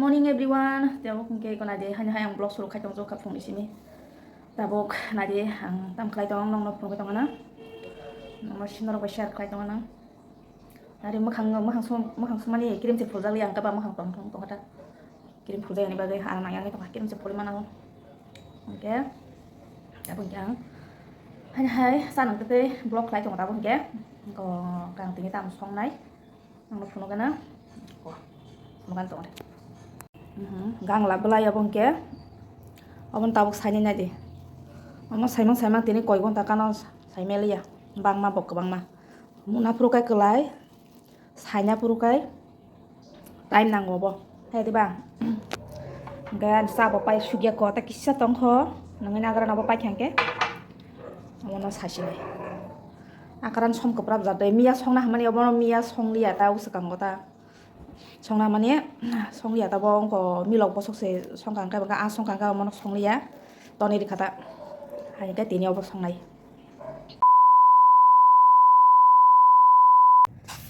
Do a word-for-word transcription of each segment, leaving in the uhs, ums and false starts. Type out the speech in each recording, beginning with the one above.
Morning everyone, tabuk hwnkhe iko naidi, haini hai ang vlog suru khai tongjago kha phungni simi. Tabuk naidi ang tam khlai tong, nokno phunugwi tongna. Nokno sinorok bai share khlai tongna. Ari mwkhang, mwkhang sum-, mwkhang sumani cream se phuljak liya, ang khe ba mwkhang tong tong tongkha ta. Cream phuljak yani bagwi ang nang yang tongkha, cream se phulwi mano. Hwnkhe, tabuk hwnkhe ang haini hai sa nang tei vlog khlai tongo tabuk hwnkhe. Iko kang tini tam songnai. Ang phunukgana. Phunukgana tongo. Mhm. Gangla belai abo hwnkhe. Obono tabuk sainai naidi. Omo saimang saimang tini koi ghonta kano saimaliya. Bangma bo kwbangma. Muna phuru kai kwlai. Saina phuru kai. Time nango bo. Hai diba? Hwnkhe ani sa bo pai sugya ko ta kisa tongkho. Nangni nagra no bo pai khangkhe. Omono sasinai. Akaran som kwprap jat de. Miya songna hamani obono miya songliya ta o swkango ta. Songna hamani songliya ta bo wngkha milok bosok se songkha hwnkhe bwkha a songkha hwnkhe omono songliya. Toni rikha ta. Hai hwnkhe tini obo songnai.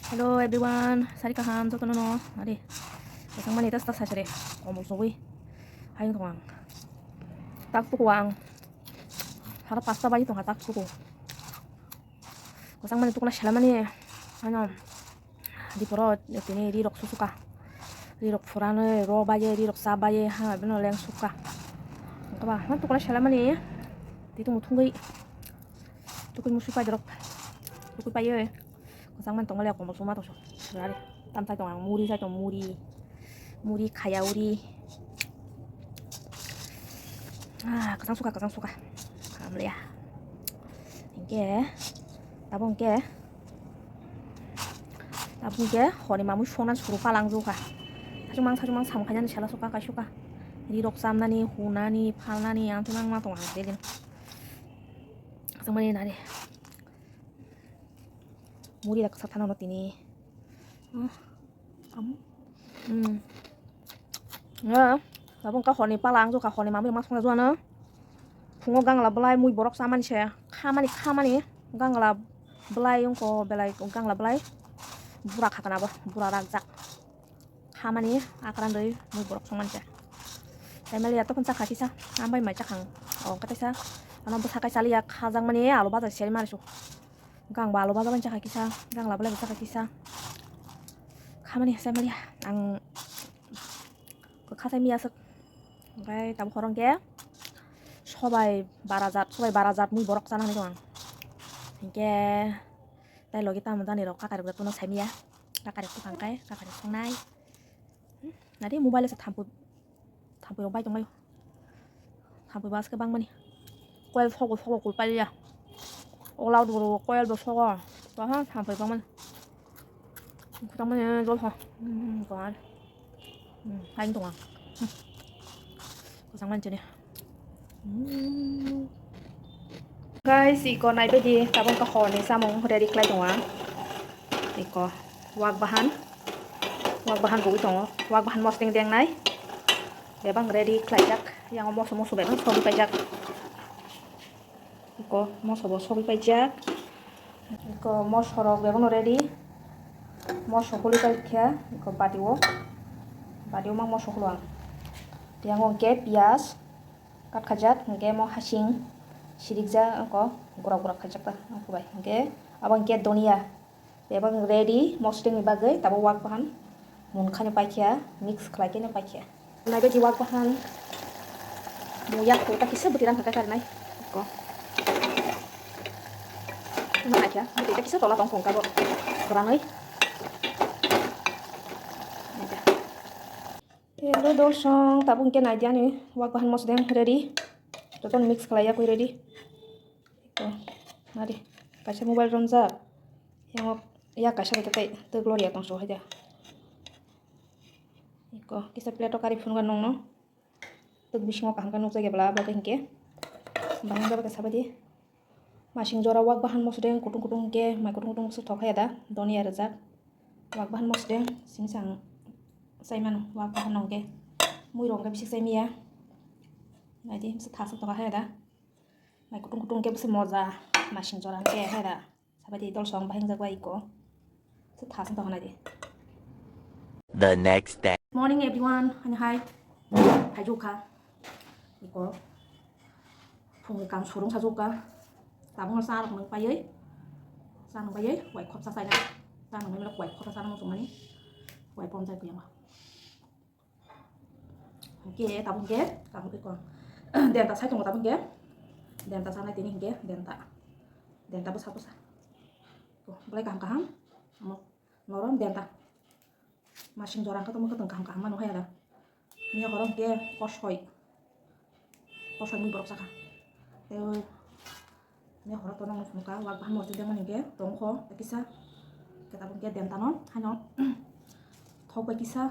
Hello everyone, sari kaham jotono no. Ari. Kasang mani tas tas sasare. Komol sogwi. Hai wngkha ang. Tak tuku ang. Sara pasta bai tongkha tak tuku. Kwchangmani tukuna selamani, ano, diporo tini rirok susuka, rirok phuranwi ro baye, rirok cha baye, ha bino leng sukha. Wngkha ba, ma tukuna selamani, twi tongmo thungwi, tukui musu pai dorok, tukui paiyo, kwchangmani tongmani komol suma tongso, ari, tam chai tong ang, muri chai tong, muri. Muri khaya uri. Ah, kwchang suka, kwchang suka. Hamliya. Hingke, tabuk hingke, tabuk hingke, honi mamui songnan suru palang jokha. Sachumang, sachumang samkhainani sela suka, kai suka. Rirok chamnani, hunani, phalnani, ang tongo, ang ma tongo, ang dedin. Aswk mani nari. Muri da kwchak thana no tini. Hmm. Amo. Hmm. Ya, tabuk wngkha horni pala ang jokha horni mamui ma songna jokha no. Phungo gangla belai mui borok chamani se. Khamani, khamani. Gangla belai wngkha belai gangla belai. Bura khakana bo, bura rakjak. Khamani akran rwi mui borok songmani se. Family ya tokon chakha kisa. Ambai mai chakhang. O kaisa. Ano bwsa kai chaliya khajakmani alu bajar seri mani su. Gang ba alu baja bani chakha kisa, gang la belai bo chakha kisa. Khamani hwsai maliya ang kwkha sai miya swk. Hwnkhe tabuk horo hwnkhe sobai bara jat, sobai bara jat mui borok chana hinwi tong ang. Hinkhe tai logi tamo jani rok kakarok rok phano sai miya. Kakarok bwkhang kai, kakarok songnai. Hmm, nadi mobile se thampui. Thampui rok bai tongmai. Thampui baske bangmani. Coil sogo sogo kulpai ya. All out boro coil bo sogo. Baha thampui bangmani. Kutang mani jol ho. Hmm, kwan. Hmm, kain tonga. Hmm. Kosang mani chini. Hmm. Guys, iko naibaidi tabuk ka horni samung ready khlai tonga. Iko wak bahan, wak bahan bui tongo, wak bahan mosdeng dengnai, bebak ready khlaijak, yang moso moso bebak sogwi paijak, iko moso bo sogwi paijak, iko moso rok bebakno ready, moso hului paikha, iko badi o, badi o ma moso hulo ang, yang o hwnkhe piyaj, Kat khajak, hingke mo hasing sirikjak, angko gurak gurak khajak ta, angko bai. Hingke abo hingke donia. Bebak ready, mosdeng ni bagwi, tabo wak bahan. Mun khani paikha, mix khlai khe paikha. Nai beti wak bahan. Mo yak ko ta kisa bwtwi rang kha kar nai. Ko. Ma kya, bwtwi ta kisa tola tong kong ka bo. Kwrangwi. Hello, dorsong, tabuk hingke naidi ani wak bahan mosdeng ready. Jotono mix khlai yakui ready. Eko, nari, kaisa mobile romjak. Yang ya kaisa bai tei tei gloria tong so haida. Eko, kisa plate o kari phunukha nongno. Tok bisingo kaham khe nukjagya bwla abo hingke. Bahai jaba khe sabaidi. Masing jora wak bahan mosdeng kutung kutung hingke, mai kutung kutung se thok haya da, donia rijak. Wak bahan mosdeng, simi sang sai mano, wak bahan nongke. Mui rok hingke bisik sai miya. Naidi, misa thasa thok haya da. Mai kutung kutung hingke bisi moja, masing jora hingke haya da. Sabaidi dolsong bahai jagwa iko. Se thasa thok naidi. The next day. Morning everyone, hani hai. Hai jukha. Iko. Phungni kam surung sa jukha. Tabung sa rok nang payai. Sa nang payai, wai khop sa sai na. Sa nang payai, wai khop sa nang sumani. Wai pom jai piyang. Oke, tabung ke, tabung iko. Denta sai tongo tabung ke. Denta sa nai tini ke, denta. Denta bwsa bwsa. Ko, belai kaham kaham. Amo norom denta. Masing jora wngkha tongma kwtwng kaham kaham mano hai ada. Miya horo hwnkhe kosoi. Kosoi mui borok sakha. Tei miya horo tono wngkha wak bahai mosri dengmani hwnkhe tongkho kisa. Khe tabuk hwnkhe dentano haino thok bai kisa.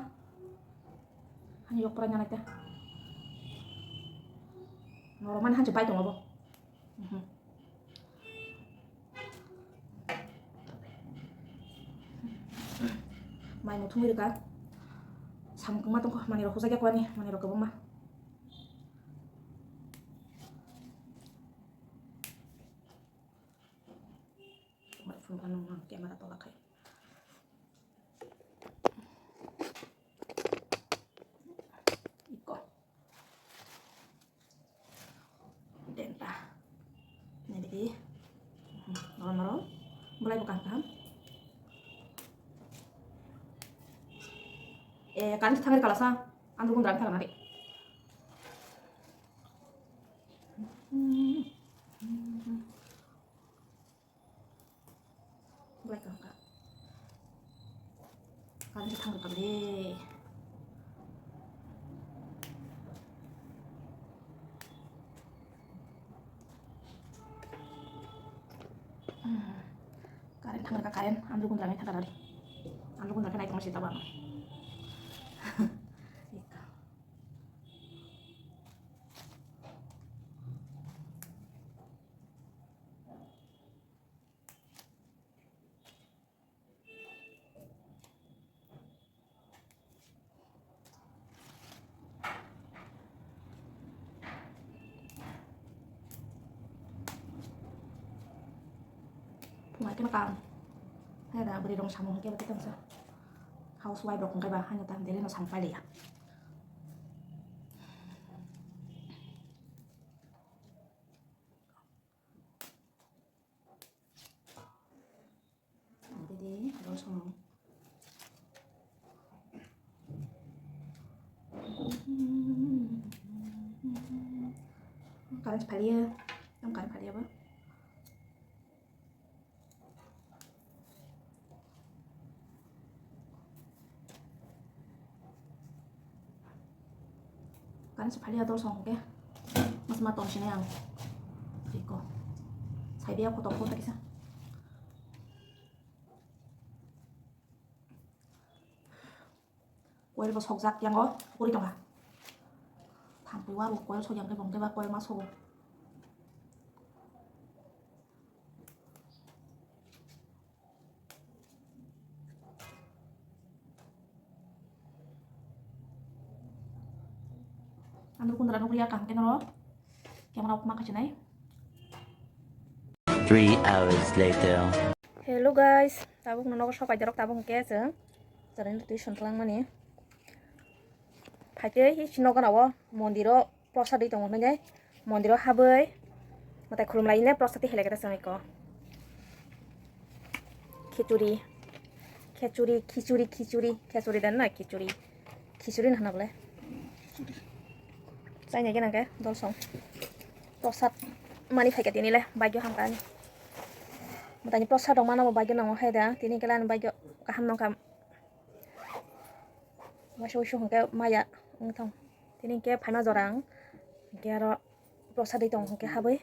Haino yok pora nyanai ta. Norok mani hanse bai tongo bo. Mhm. Mai muthungwi rwkha. Samung kwma tongkha, manwi rok hujakya kwbani, manwi rok kwbangma. Phone ano camera tola khai. Iko. Denta. Nai di. Noro noro. Belai bo kaham kaham. Eh, kan thangri kalasa. Andro gundra thangri. Belai kaham kha. Current thang rwkha le. Current thang rwkha, current. Andro gundra nai thang rwkha le. Andro gundra khe nai tong si tabo ano. Phungai khe no kam. Hai da bwrwi rok samung hwnkhe bo tei tongsa. Housewife rok hwnkhe ba haino ta daily no samung pailiya. Didi, rosong. Current phaliya, tamo current phaliya ba. Current se phaliya dol song hwnkhe. Mas ma tong sinai ang. Iko. Sai dia kotor kotor kisa. Coil bo sokjak yango, pori tongkha. Thampui waro coil sokya hwnkhe bo hwnkhe ba coil ma sogo. Ano kundra nukliya kaham khe noro camera off ma khasinai. Three hours later. Hello guys, tabuk no nogo sopai dorok tabuk hwnkhe chwng chwraino twi songkhlangmani. Phaitwi hi si nogo nao mondiro prosad ri tongo hinwi mondiro habwi mwtai khulumlaine prosad ri helai khe chwng iko. Khichuri, khichuri, khichuri, khichuri, khichuri dan na khichuri, khichuri no hwna bole. Chaina gena khe dol song prosad mani phaikha tini le bagyo hamkha ani. Mwtaini prosad rok mana bo bagyo nango hai da tini khe ani bagyo kaham nongkha. Waisa waisa hwnkhe maya wngthong. Tini hwnkhe phaima jora ang hwnkhe aro prosad ri tong hwnkhe habwi.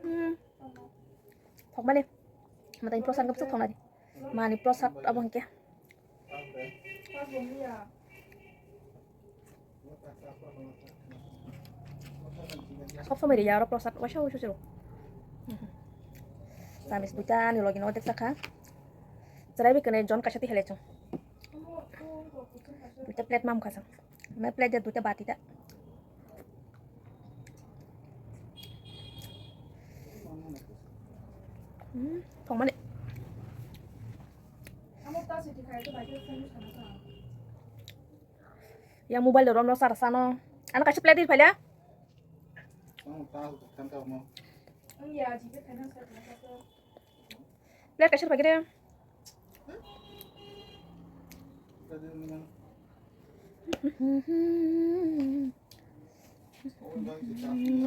Hmm. Thokmani. Mwtai prosad khe bwswk thoknai. Mani prosad abo hwnkhe. Sob somoi riya aro prosad waisa waisa siro. Samis buita ni logi no deksa kha. Chwrai bi kwnwi jon kaisa twi helai chwng. Duita plate mam kha chwng. Mai plate ya duita bati ta. Hmm, thongmani. Yang mobile do romno sar sano. Ano kaisa plate di phaila. Plate kaisa phai khe de.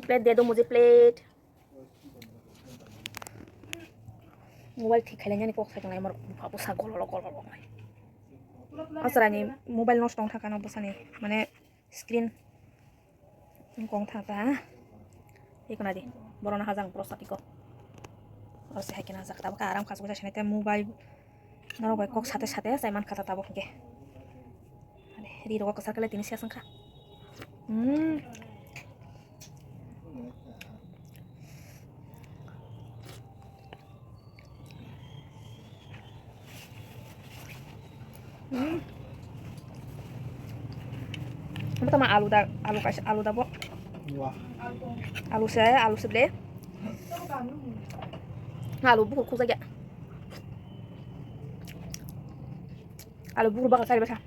Plate de do mujhe plate. Mobile thik khailai nani kok sai tongnai mor bupha bwsa gololo gololo. Aswrani mobile nosto wng thangkha no bwsani mane screen wng kong thangkha. Iko nadi borok no hajak bwrok satiko. Oro se hai khe najak tabuk khe aram khasuk jai sinai te mobile norok bai kok sate sate chai man kha ta tabuk hwnkhe. Ri rogo kwchar khe lai tini siya sangkha. Hmm. Hmm. Apa tama alu da, alu kaisa, alu da bo. Wah. Alu se, alu se ble. Alu bukur khukjakya. Alu bukur bakal sari basa.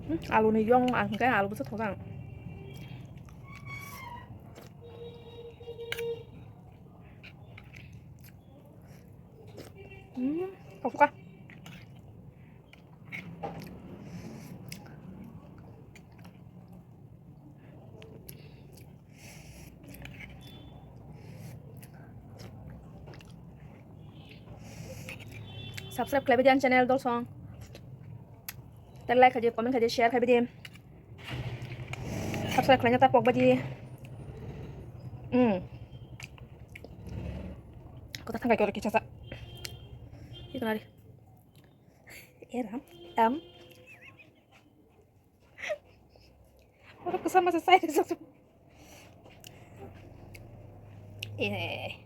Hmm, alu ni yong ang hingke alu bwsa thokjak. Hmm, thoksuka. Subscribe khlaibai di ang channel dolsong. Tei like khaidi, comment khaidi, share khlaibai di. Subscribe khlaina ta pokbai di. Hmm. Kota thangkai koro kichasa. Ito nari. Era. Am. Oro kwsa masa sai rijak. Eh,